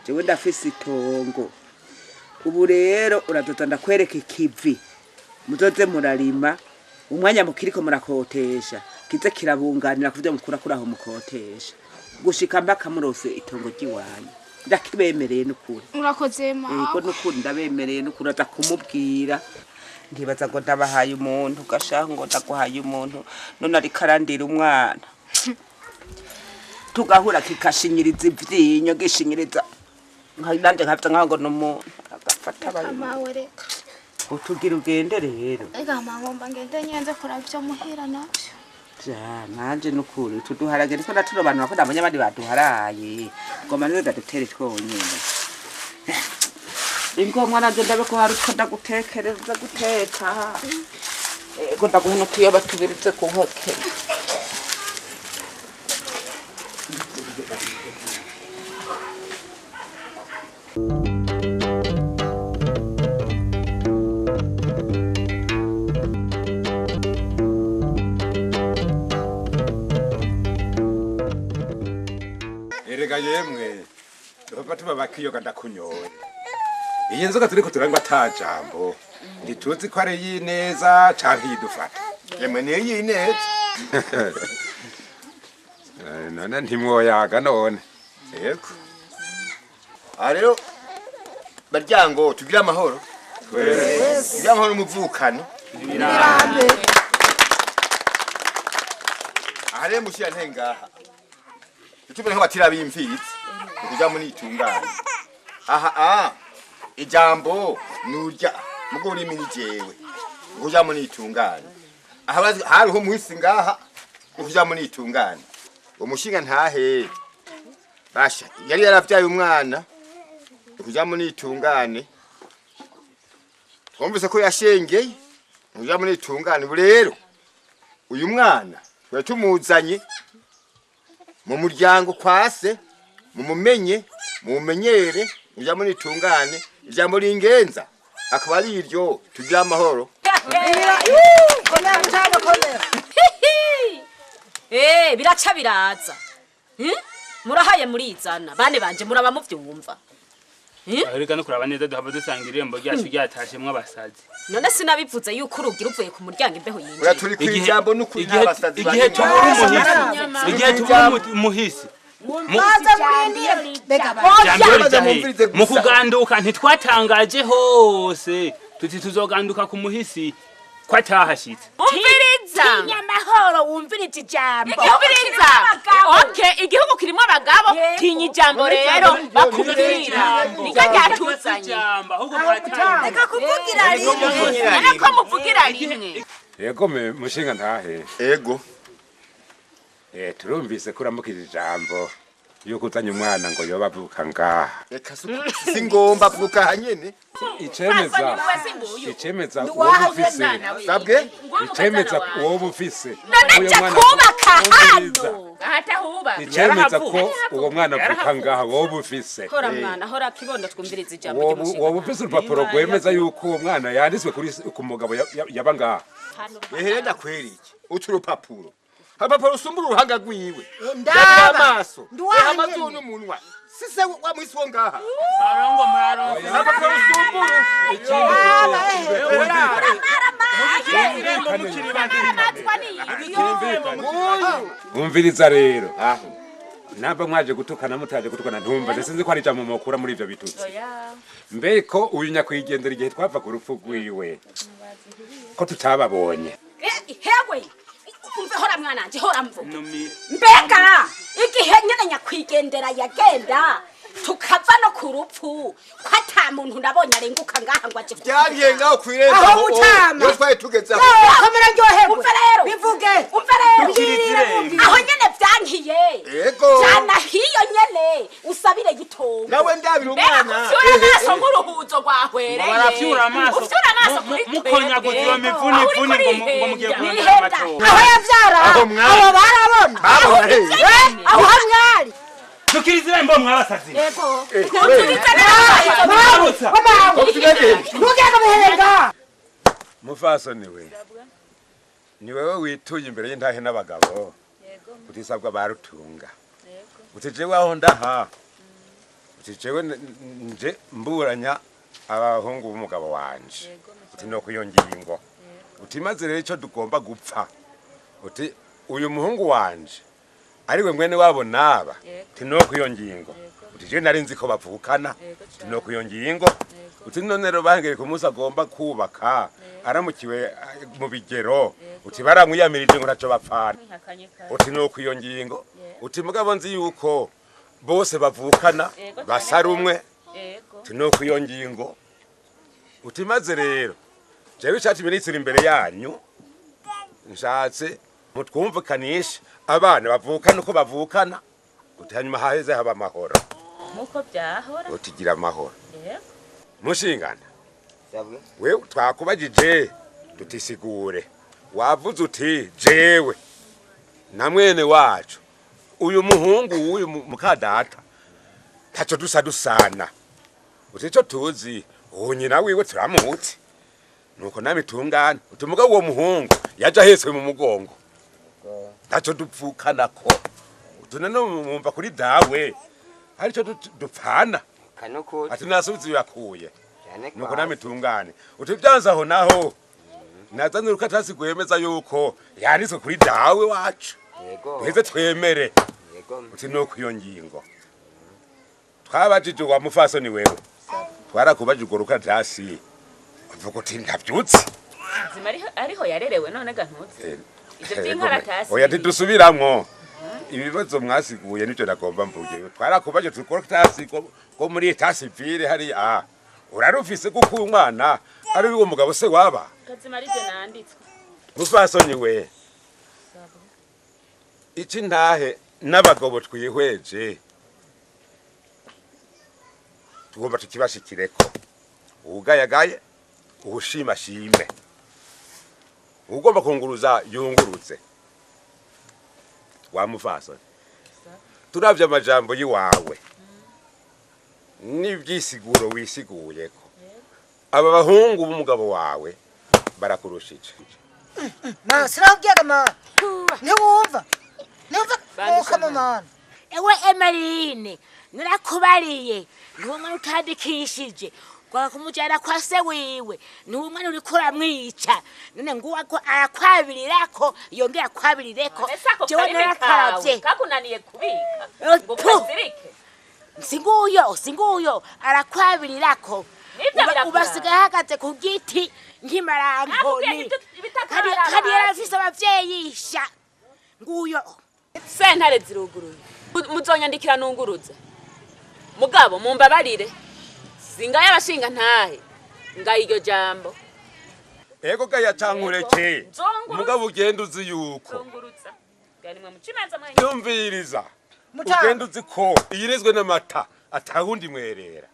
Jewe ndafise itongo. Ubu rero uradoda ndakwereka ikivi. Muzoze murarima umwanya mukiriko murakotesha. Kize kirabunganira kuvyo mukura kuri aho mukotesha. Gushika mpaka murose itongo ry'iwanyu. Ndakibemereye n'ukuri. Murakoze mawe. Yego n'ukuri ndabemereye n'ukuri aza kumubwira. Ntibaza ngo ndabahaye umuntu gashaka ngo ndaguhaye umuntu none ariko arandira umwana. Tugahura kikashinyiriza ivyinyo gishinyiriza nanje nkavya nkaho ngo n'umuntu agafata abaye. Mawe reka. Utugira ugende rero. Ega mama ngomba ngende nyenze kuraba ivyo muhira navyo. Ja nanje n'ukuri tuduharage niko naturobanura ko ndabonye abandi baduharaye. Ngoma niwe ndadutere twonyene. Ingomwa nanje ndabe ko hari utwo ndagutekereza guteka. Ego ndaguha n'utuyoba tubirize ku nkoke. Erega yemwe tuba tuba bakiyoga ndakunyoye. Iyi nzoga turiko turanywa ata jambo. Ntituzi ko ari iy'ineza canke iyidufata. Yemwe ni iy'ineza. None ntimwoyaga none. Yego. Aha rero baryango tugire amahoro. Twese. Tugire amahoro muvukano. Aha rero mushyira ntengaha. Tumere nk'abatira b'imfizi. Kuja muri itungane. Aha a ijambo nurya mugo urimi ni jewe. Kuja muri itungane. Aha hariho muhisi ngaha kuja muri itungane. Umushinga ntahe. Basha yari yaravyaye umwana kuja muri itungane. Twumvise ko yashengeye kuja muri itungane. Rero uyu mwana turatumuzanye mu muryango kwase mumumenye mumenyere uja muri itungane. Ijambo ringenza akaba ari iryo tugira amahoro. Biraca biraza. Murahaye murizana bane banje muraba muvyumva. Ariko no kuraba neza duhava dusanga irembo ryacu ryatashemwe abasazi. None sinabivuze yuko urugira uvuye ku muryango imbeho yinjiye. Ura turi kwijambo n'ukuri n'abasazi. Igihe tubura umuhisi. Igihe tubura umuhisi. Mubaza murindiye bega mu kuganduka ntitwatangaje hose tuti tuzoganduka ku muhisi ko atahashitse. Umviriza tinya amahoro wumviriza ijambo. Umviriza okay igihugu kirimo abagabo tinya ijambo rero bakubwira niko ryatuzanye. Reka kuvugira rimwe. Ariko muvugira rimwe. Yego mushinga ntahe. Ego. Turumvise ko uramukije ijambo yuko uzanye umwana ngo yoba avuka ngaha. Reka singomba avuka hanyene. Icemeza uwo ufise. Sabwe? Icemeza uwo ufise. None kubaka hano. Ahatahuba. Icemeza ko uwo mwana avuka ngaha wowe ufise. Hora mwana hora kibondo twumviriza ijambo ry'umushinga. Wowe ufise urupapuro rwemeza yuko uwo mwana yanditswe kuri ku mugabo yaba ngaha. Ehe ndakwereke uturupapuro. Urupapuro rusumbura uruhanga rwiwe. Ndaba amaso. Amazuru n'umunwa. Sise wa mwisi wo ngaha. Arongo murarongo. Urupapuro rusumbura. Umviriza rero. Namba mwaje gutukana mutaje gutukana ntumva sinzi ko ari ijambo mukura muri ivyo bitutsi. Mbeko uyu nyakwigendera igihe twava ku rupfu rwiwe ko tutababonye. Hewe umve hora mwana nje hora mvuga. Mbega igihe nyene nyakwigendera yagenda tukava no ku rupfu ko ata muntu nabonye arenguka ngaha ngo aje. Byariye ngaho kwirembo. Aho mutama. Yo twari tugeze aho. Kamera ndyoherwe. Umve rero. Bivuge. Umve rero. Aho nyene vyankiye. Yego. Jana hiyo nyene usabire gitongo. Nawe ndabira umwana. Ufyura amaso nk'uruhuzo rwahwereye. Barafyura amaso. Ufyura amaso kuri mukonyaguza iyo mivuni ivuni ngo mugiye kurondera amatongo. Aho yavyara. Aho mwari. Aho barabona. Babona. Aho mwari. Tukiriza imbo mwabasazi. Yego. Mwabutsa. Ntugende bihenga. Mufasoni we. Ni wewe wituye imbere y'intahe n'abagabo. Yego. Utisabwa barutunga. Yego. Uti jewe aho ndaha. Uti jewe nje mburanya abahungu b'umugabo wanje. Uti no kuyo ngingo. Uti maze rero ico tugomba gupfa. Uti uyu muhungu wanje ariwe mwene wabo naba. Uti no kuyo ngingo. Uti je nari nzi ko bavukana. Uti no kuyo ngingo. Uti none rero bangere ku munsi agomba kubaka aramukiwe mu bigero. Uti baramwiyamirije ngo ntaco bapfana. Uti no kuyo ngingo. Uti mugabo nzi yuko bose bavukana basarumwe. Uti no kuyo ngingo. Uti maze rero jewe ishatse minisitiri imbere yanyu nshatse mutwumvikanishe abana bavukana uko bavukana. Uti hanyuma haheze haba amahoro nkuko byahora. Uti gira amahoro. Mushingana wewe twakubajije tutisigure wavuze uti jewe na mwene wacu uyu muhungu uyu mukadata ntaco dusa dusana. Uti ico tuzi uwo nyina wiwe turamuzi nuko namitungana. Uti mugabo uwo muhungu yaje ahetswe mu mugongo ntaco dupfukanako. Uti none mwumva kuri dawe hari ico dupfana. Ati nasubiza yakuye nuko namitungane. Uti byanze aho naho nazanye urukatasi gwemeza yuko yanditswe kuri dawe wacu duheze twemere. Uti no kuyo ngingo twabajije wa mufasoni wewe twarakubajije urwo rukatasi uvuga uti ndavyutse. Zima ariho yarerewe none ga ntutse ivyo by'inkaratasi. Oya ntidusubiramwo ibibazo mwasiguye nivyo nagomba mvuge. Twarakubaje turukatasi ko muri état civil hari a urarufise kuko umwana ari uwo mugabo se waba kazima arije nanditswe. Mufasoni we iki ntahe n'abagabo twihweje tugomba tukibashikireko ugayagaye ubushima shime ugomba kunguruza yunguruze wa mufasoni. Turavye amajambo yiwawe n'ibyisiguro wisiguyeko aba bahungu b'umugabo wawe barakurushije. Ma sinabwiyaga ma ntiwumva ntiwumva ukama mana. Ewe Emeline narakubariye niwo mwana utandikishije kwa kumujana kwa se wiwe niwo mwana uriko uramwica none nguwa ko arakwabirirako yongera akwabirireko. Jewe narakaravye kakunaniye kubika ngo kazirike. Singuyo arakwabirirako ubasigaye ahagaze ku giti nk'imarangoni kandi yarafise abavyeyi nguyo. Sentare ziruguruye muzonyandikira nunguruze mugabo mumbabarire singaye abashinga ntahe ngaye iryo jambo. Ego gaya cankureke mugabo ugenda uzi yuko yumviriza ugenda uzi ko iyirizwe n'amata atawundi mwerera.